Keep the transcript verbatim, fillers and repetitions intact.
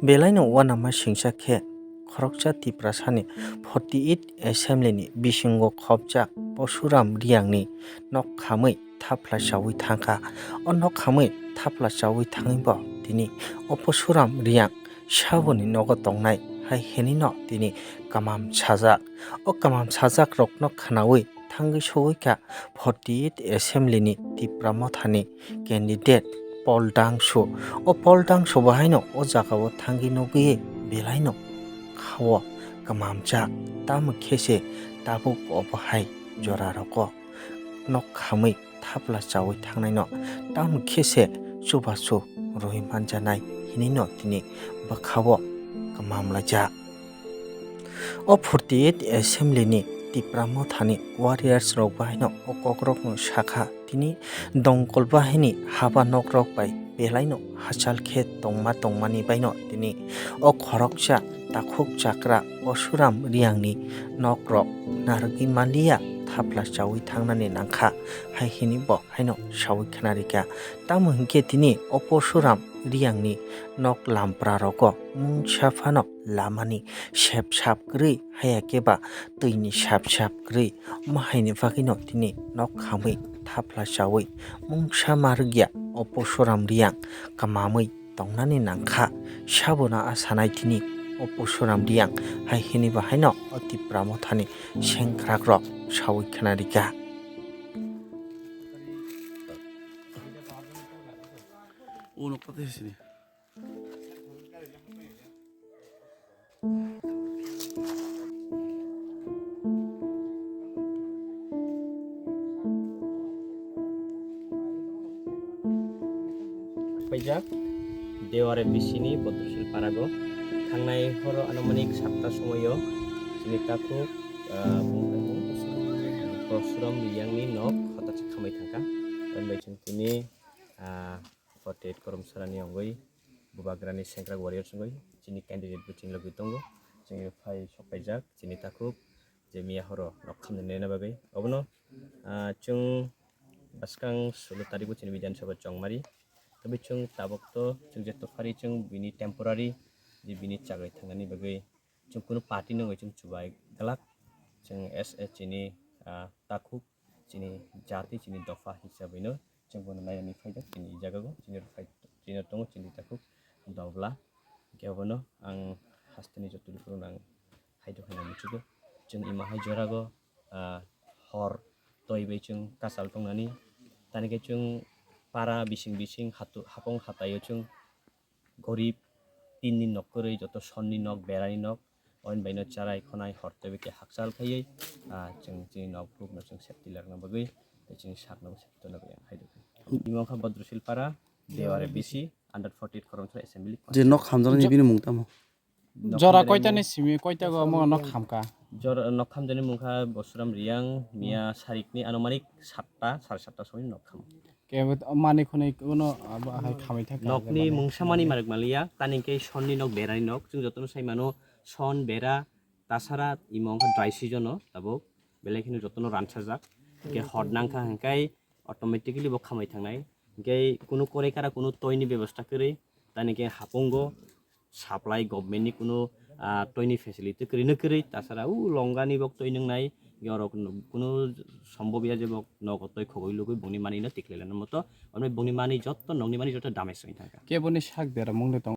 Belaino uanama singcha khe khoroksa Tiprasani forty eight assembly ni bisingo khopjak Posuram Riyangni nok khamwi thapla chawi thangkha. O nok khamwi thapla chawi thangwi bo tini o Posuram Riyang saboni nogo tongnai hai hinwi no tini kamam sajak. O kamam sajak rokno khwnawi thangwi sogwi kha forty eight assembly ni Tipra Mothani candidate Paul Dangsu. O Paul Dangsu bo haino o jagao thangwi nugwi belaino khao kamamjak, tamo khe se tabuk obo hai jora rogo nok khamwi thapla chawi thangnaino tamo khe se chubachu rwi manjanai hinwi no tini bwkhao kamam laijak. O forty eight assembly ni Tipra Mothani warriors rok bahaino o kokrokno sakha, tini dongkol bahaini haba nokrok bai belaino hachal khe tongma tongmani baino tini o khoroksa takhuk chakra Posuram Riyangni nokrok narwgwi manliya, thapla chawi thangnani nangkha hai hini bo haino sawi khwnarikha. Tamo hinkhe tini o Posuram Riyangni nok lampra rogo mungsa phano lamani sep sap kwrwi haya khe ba twini sap sap kwrwi, omo haini bagwino tini nok khamwi thapla chawi mungsa ma rwgya o Posuram Riyang kamamwi tongnani nangkha. Sabono a sanai tini o Posuram Riyang hai hini bahaino o Tipra Mothani sengkrakrok sawi khwnarikha. Paijak Dewar M B C ni Bodrosil Parago thangnai horo anumanik satta somoio chini takhuk, ah, Posuram Riyangni nok hotha se khamai thangkha. Bai chwng tini, ah, forty eight Koromsarani ongwi Bubagrani sengkrak warrior wngwi chini candidate bo chini logi tongo. Chini phai sok paijak chini takhuk je miya horo nok khamni nena bagwi. Obono, ah, chwng bwskang sulo tarikbo chini Bidhan Sabha chongmari. Tei chwng tabuk to chwng je tophari chwng bini temporary je bini chagai thangnani bagwi chwng kunu party nungwi chwng chubai glak. Chwng as a chini, ah, takhuk chini jati, chini dopha hisabwi no chwng bono nainani phaijak chini jaga o, chini rok phai, chini tongo chini takhuk dobla. Hwnkhe abono ang hasteni joto rok ang haidok haina muchugo. Chwng ima hai jorago, ah, hor toi bai chwng kachal tongnani. Tani khe chwng para bising bising hatu-, hapong hataio chwng gorib tinni nok kwrwi joto sonni nok berani nok oin baino charai khonai hor teibo khe hakchal khaiwi, ah, chwng chini nok phukno chwng safety lakna bagwi tei chini sakno safety tona bagwi ang haidok. Imo wngkha Bodrosil Para, Dewar M B C, under forty eight Koromsara Assembly. Je nok hamjaknai bini mung tamo? Jora koita ni simi koita go mo nok hamka? Jora nok hamjani mungkha Bosuram Riyang miya sarikni anumanik satta, sare satta somoi nok kham. Kebo mani khunui kuno abo hai khamai thaka. Nokni mungsa mani marik maliya, tani khe sonni nok berani nok, chwng jotono sai mano son bera tasara imo wngkha dry season o tabuk, belai kheno jotono ransajak. Hwnkhe hot nangkha hwnkhe automatically bo khamai thangnai. Hwnkhe kunu korai kara kunu toini bebosta kwrwi, tani khe hapungo supply government ni kunu, ah, toini facility kwrwi no kwrwi, tasara u longani bo twi nwngnai, orok kunu sombobya je bo nogo twi khogwi lugwi bongni mani no tikhlai lana moto, omni bongni mani jotto nokni mani jotto damage wngwi thangkha. Keboni sak bera mungde tong.